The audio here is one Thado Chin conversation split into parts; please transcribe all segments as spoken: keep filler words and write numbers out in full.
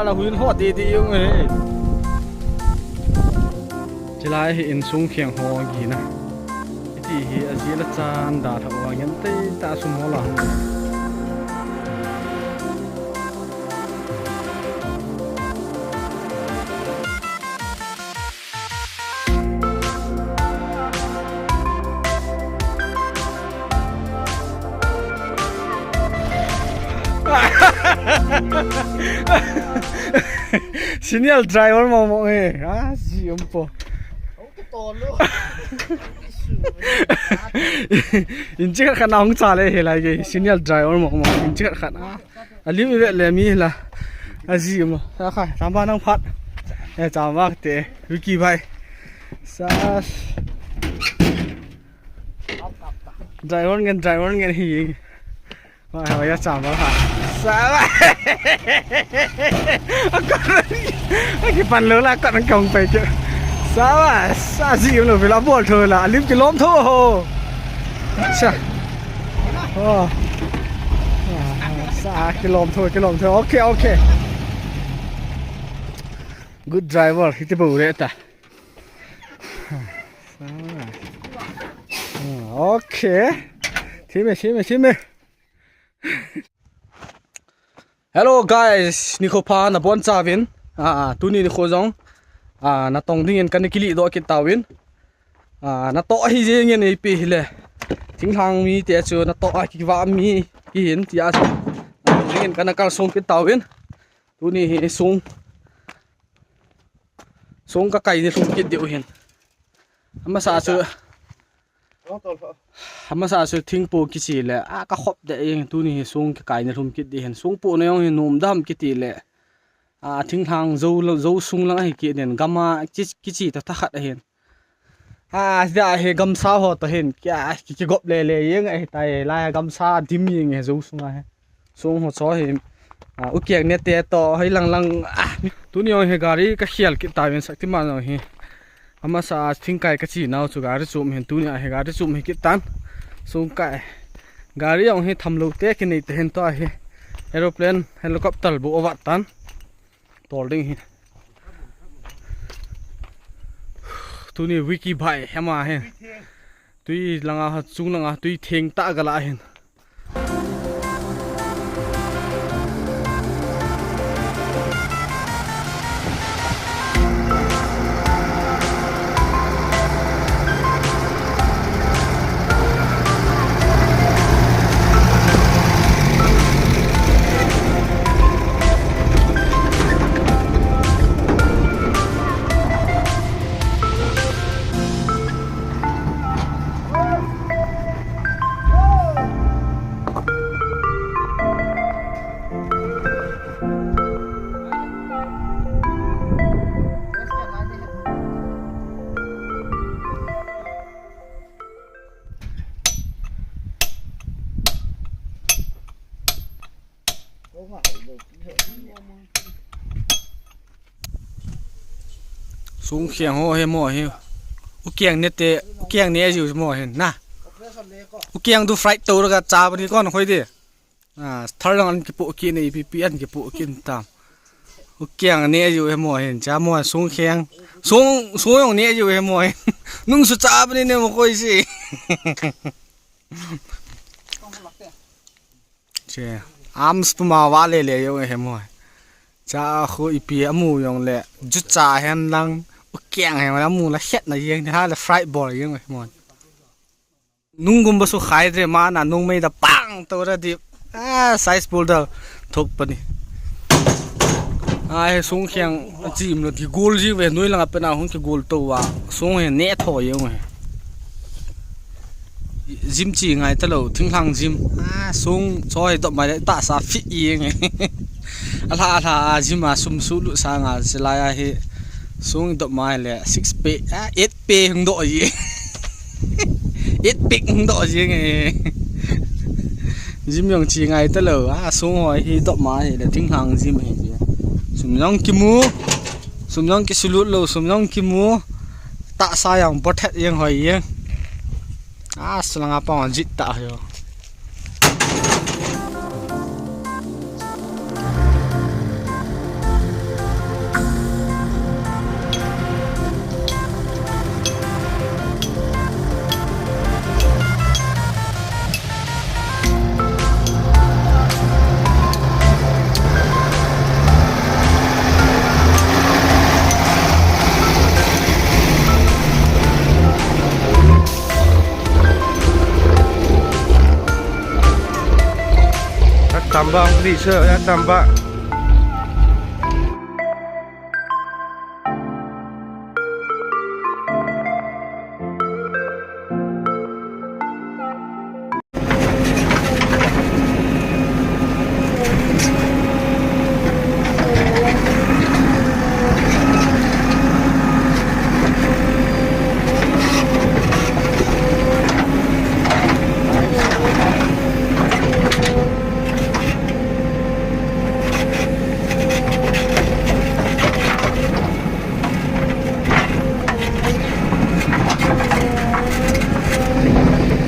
La huin ho ti ti yung he. Chilai hi insung kheng ho gina. Iti hi aji la chan da tha wa ngen tei ta sum ho la. Senior driver mong mong eh. Ah, si umpo. Inchi khat khat na hung cha le he lai ke. Senior driver mong mong. Inchi khat khat na. Alim i vet le mi la. Aji mo. Sa khai. Tamba nang phat. Eh, tamba te. Wiki bhai. Sa. Driver ngen, driver ngen hi. Wa, wa, ya tamba ha. Sa. Aki pan lo la, kan kong pai ke. Sa, sa ji lo vela bol tho la. Alim ki lom tho ho. Sa. Oh. Sa kilom tho, kilom tho. Okay, okay. Good driver, hiti bo re ta. Okay. Thime, thime, thime. Hello guys, nikho pha nabon chauvin. Ah, tuni nikho jong. Ah, natong dingin kana kili doh kit tauvin. Ah, natoh ahi jengin ipi hile. Thinglhang mite chu natoh a kiva mi kihin tia chu. Natong dingin kana kalsong kit tauvin. Tuni hi sung. Sung kakai ni lhum kit diu hin. Amasa chu. Amasa chu thingpo kichi le. A kakhop de ing tuni hi sung kakai ni lhum kit di hin. Sung po na jong hi nom dam kiti le. A thinglhang jo, jo sung lang ahi kit nin. Gam a kichi, kichi ta tha khat ahin. A, sia hi gamsa ho to hin. Kia, ki, kigop le le jeng ahi tai. Lai gamsa dim jeng ahi jo sung ahi. Sung ho cho hi, ah, u kiang ne te to, hoi lang lang, ah, tuni jong hi gari ka khial kit tauvin Shaktiman jong hi. Amasa thingkai kachi nau chu gari chum hin tuni a hi gari chum hi kit tan. Sung kai. Gari jong hi thamlou te kinei te hin to a hi. Aeroplane, helicopter bu avat tan. Tol ding hi. Tuni Wiki bhai, hema hi. Tui langa, chung langa, tui theng ta gala hin. Sung khiang ho hi mo hi. U kiang ne te, u kiang ne jiu mo hi na. U kiang tu fried to ra ka cha bani kon khoi di. Ah, thar lang an kipu ki ne ipi pi an kipu kin tam. U kiang ne jiu hi mo hi cha mo sung khiang. Sung, sung jong ne jiu hi mo hi. Nung su cha bani ne mo khoi si. Che, arms puma va le le jong hi mo. Cha khu ipi amu jong le, ju cha hen lang, u kiang hen lang amu la khet na jeng ni ha le fried bol jeng mo. Nung gum ba su khai dre ma na nung mei da pang to ra di. Ah, size bul da thok pa ni. Ah, he sung khiang chim lo di gol ji ve noi lang a pe na hung ki gol to wa. Sung he ne tho jeng he. Gym chi ngai ta lo, thinglhang gym. Ah, sung choi to mai ta sa fit jeng. Ala ala gym a sum su lu sa nga se la ya hi. Sung to mai le six pack, ah, eight pack hung do ji. Eight pack hung do ji nge. Gym jong chi ngai ta lo, ah, sung ho hi to mai le thinglhang gym hi. Sum jong kimu. Sum jong kisulut lo, sum jong kimu. Ta sa jong bothet jeng hoi jeng. Ah, sulanga pang jit ta ho. Chamba, ang pili sa, ya, chamba.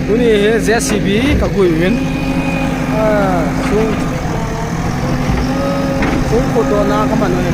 Tuni hi J C B ka gui uvin. Ah, sung, sung khutdohna ka man uve.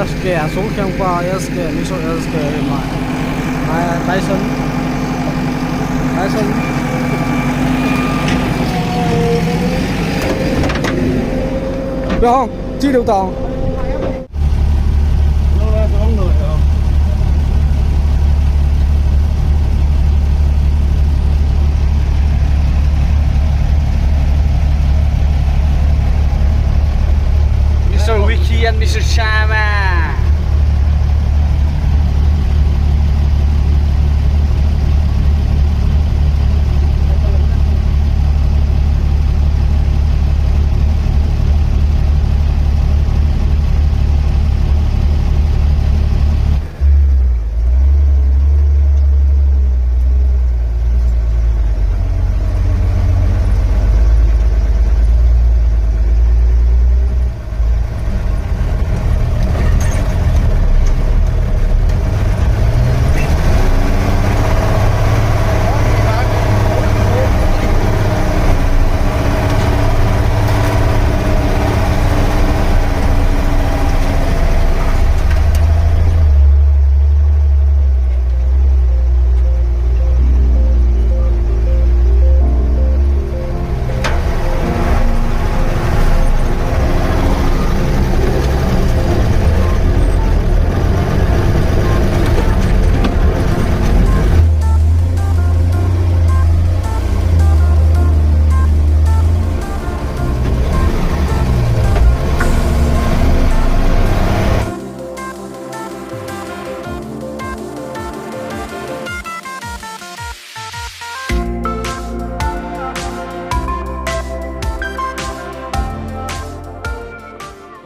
S K, a sung kheng pa S K, Mister S K, ma. Ah, Tyson. Tyson. Bia hong, chi deu ta hong. Mister Wiki and Mister Sharma.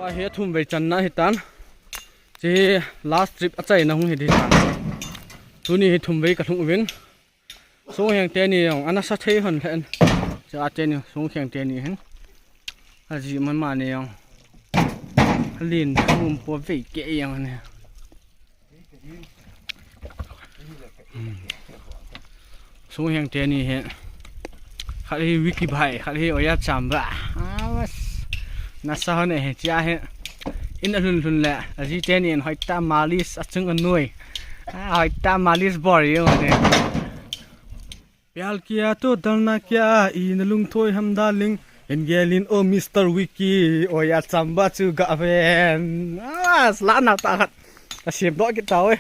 Tua hi thum vei channa hitan. Chi last trip achaina hung hi di tan. Tuni hi thum vei ka lhung uvin. Songheng teni jong ana sa thei hon lhen. Cha teni Songheng teni hin. Aji man mani jong. Alin thum po vei keh jong ani. Hmm. Songheng teni hi. Khat hi Wiki Bhai, khat hi Oya Chamba. Awas. Nasa hon e hi, chia hi. In alhun lhun le. Aji teni in hoita malis achung anoi. Ah, hoita malis bor jong ani. प्यार किया तो डरना क्या, ina lungthoi ham darling. Hin gelin o Mister Wiki, Oya Chamba chu gaven. Ah, sla na ta khat. Ka sem doh kit tau e.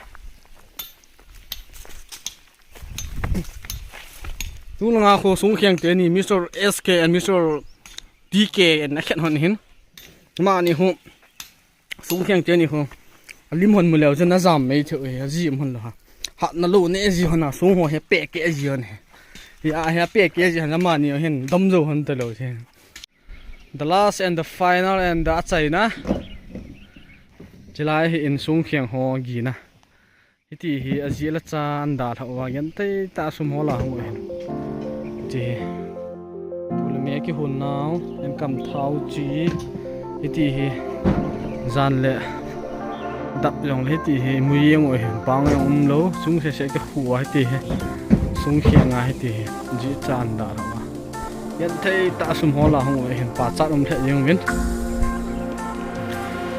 Tulanga khu Songheng teni Mister S K and Mister T K and akhen hon hin. Mani khu Songheng teni khu. Alim hon mu leu chun ajam mei thei e, ajim hon lo ha. Hatna lo ne ji hon a, song ho hi peh keh ji hon hi. Hi a hi peh keh ji hon a, mani hin dom jo hon ta lo che. The last and the final and the achaina. Chilai hi in Songheng ho gina. Hiti hi aji la cha an dalha uva, genthei tah a sum hol a hung u hin. Hiti hi. Tule me kihon nau, en kam thau chi. Hiti hi. Jan le dap jong le hiti hi. Mu jeng u hin, pang jong um lou. Sung sese kikhu a hiti hi. Songheng a hiti hi. Ji cha an dalha uva. Genthei tah a sum hol a hung u hin, pachat um lheh jeng uvin.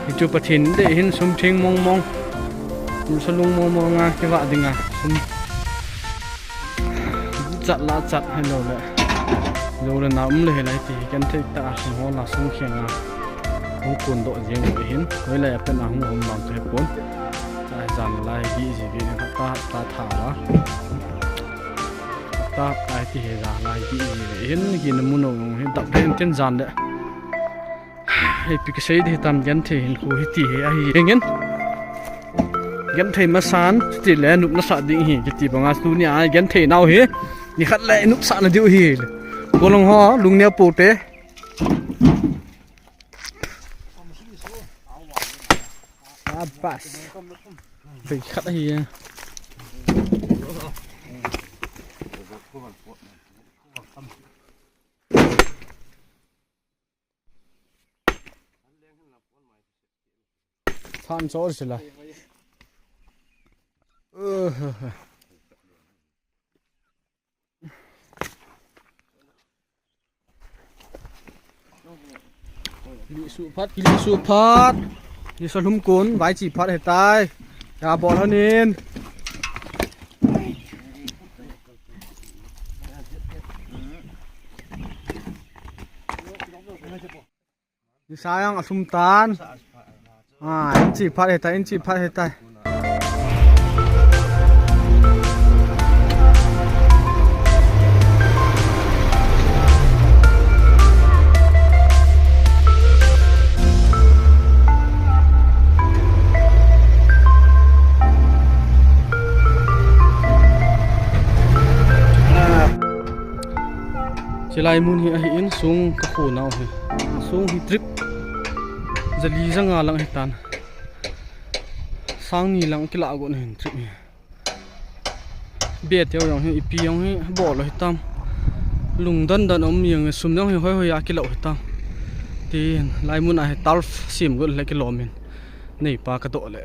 Hichu Pathen dei hin sum theng mong mong. Sum sa lung mong mong a kivah ding a sum. Chat la chat hi lou le. Jou le na um le hi lai ti hi, genthei tah a sum hol a Songheng a. Hung kon doh jeng u hin. Hoilai a pen a hung hom bang chu hepon. Cha jan lai gi ji gi ni ta ta tha a. Tap tai ti hi jan lai ti hi hin, hin na mun jong hi dap den ten jan le. Hei pi kisei di tam genthei hinkho hi ti hi ahi jeng in. Genthei masan, chuti le nop nasah ding hi, kiti banga tuni a genthei nau hi. Nikhat le nopsah na diu hi. Golhang ho, lungneo pou te. Abas. Vei khat ahi e. Than chol sila. Kili su phat, kili su phat. Kili su lhum kun, vai chi phat hetai. Ya bol hanin. Ni sayang asum tan. Ah, inchi phat hetai, inchi phat hetai. Chilai mun hi ahi in song ka kho nau hi. Song hi trip jali janga lang hi tan. Sang ni lang kila gon hin trip hi. Be teu jong hi ipi jong hi bol hi tam. Lungdon don um jeng sum jong hi hoi hoi a kilo hi tam. Tin lai mun a hi turf sim got le kilom in. Neipa ka doh le.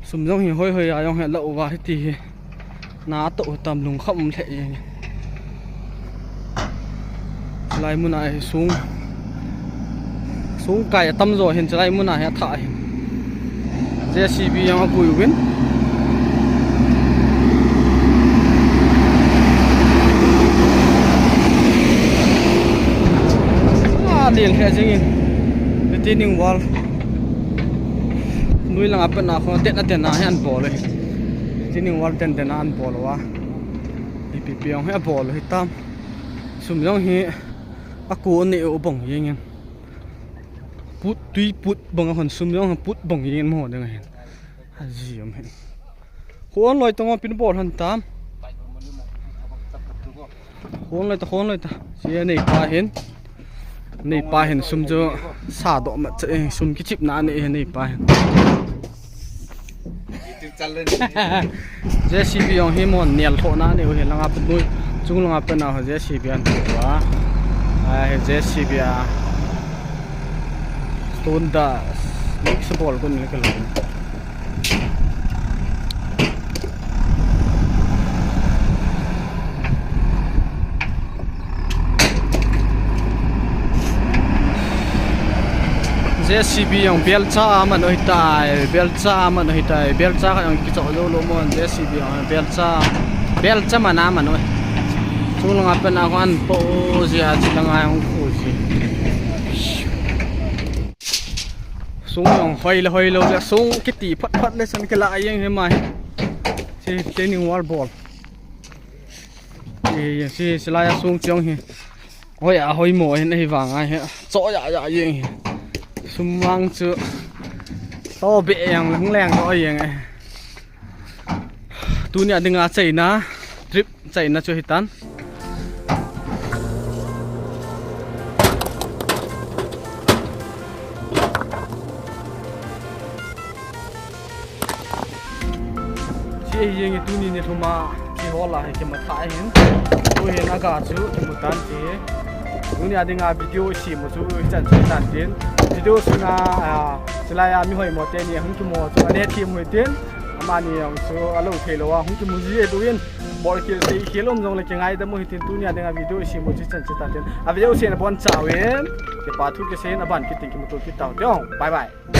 Sum jong hi hoi hoi a jong hi la uva hi ti hi. Na to tam lungkham um lheh jeng. Lai mun a hi song. Song kai atam jo hin chilai mun a hi atha hin. J C B jong apui uvin. Ah, lel lheh jeng in. Retaining wall. Noi langa pat na kho, den a den a hi an bol e. Retaining wall den den a an bol uva. Ipi pi jong hi abol hi tam. Sum jong hi ako nei u bang jeng in. Put tui put bang a hon sum jong put bang jeng in mo ding a hin. Aji um hin. Khon loi tong pin bol han tam. Khon loi ta, khon loi ta. Sia neipa hin. Neipa hin sum jo sa doh mat cha, eh, sum kichip na nei, eh, neipa hin. J C B jong hi mo nel tho na nei u hi langa pat noi. Chung langa pat na ho J C B an tho a. Ai, J C B a. Stone dust. Mix bol gon le ka lo. J C B jong belcha aman oi tai, belcha aman oi tai, belcha ka jong kicho lo lo mon J C B jong belcha, belcha mana man oi. Chung langa pat na ko an po jia chi langa jong ko ji. Song jong hoi le hoi lo le song kiti phat phat le san kila jeng hi mai. Si retaining wall bol. Si, si, silai a song chong hi. Hoi a hoi mo hin ahi vang a hi. Cho ya ya jeng hi. Sum vang chu. To be jeng leng leng to jeng e. Tunia dinga chaina trip chaina chu hitan. Chi hi jeng i tuni ni thuma chi hola hi kimatha hin. Tu hin aga chu kimutan chi. Tunia dinga video i simu chu hichan chu hitan tin. Video sunga, ah, chilai a mi hoimo teni hung kimu chu ane thim hui tin. Amani jong chu alo thei lou a hung kimu ji e tuin. Bol khel sei khel um jong le kingaidam u hitin tunia dinga video i simu chu hichan chu hitan tin. A video sena bon chauvin. Kipa thu kisei in aban kit in kimuto kit tau te. Bye bye.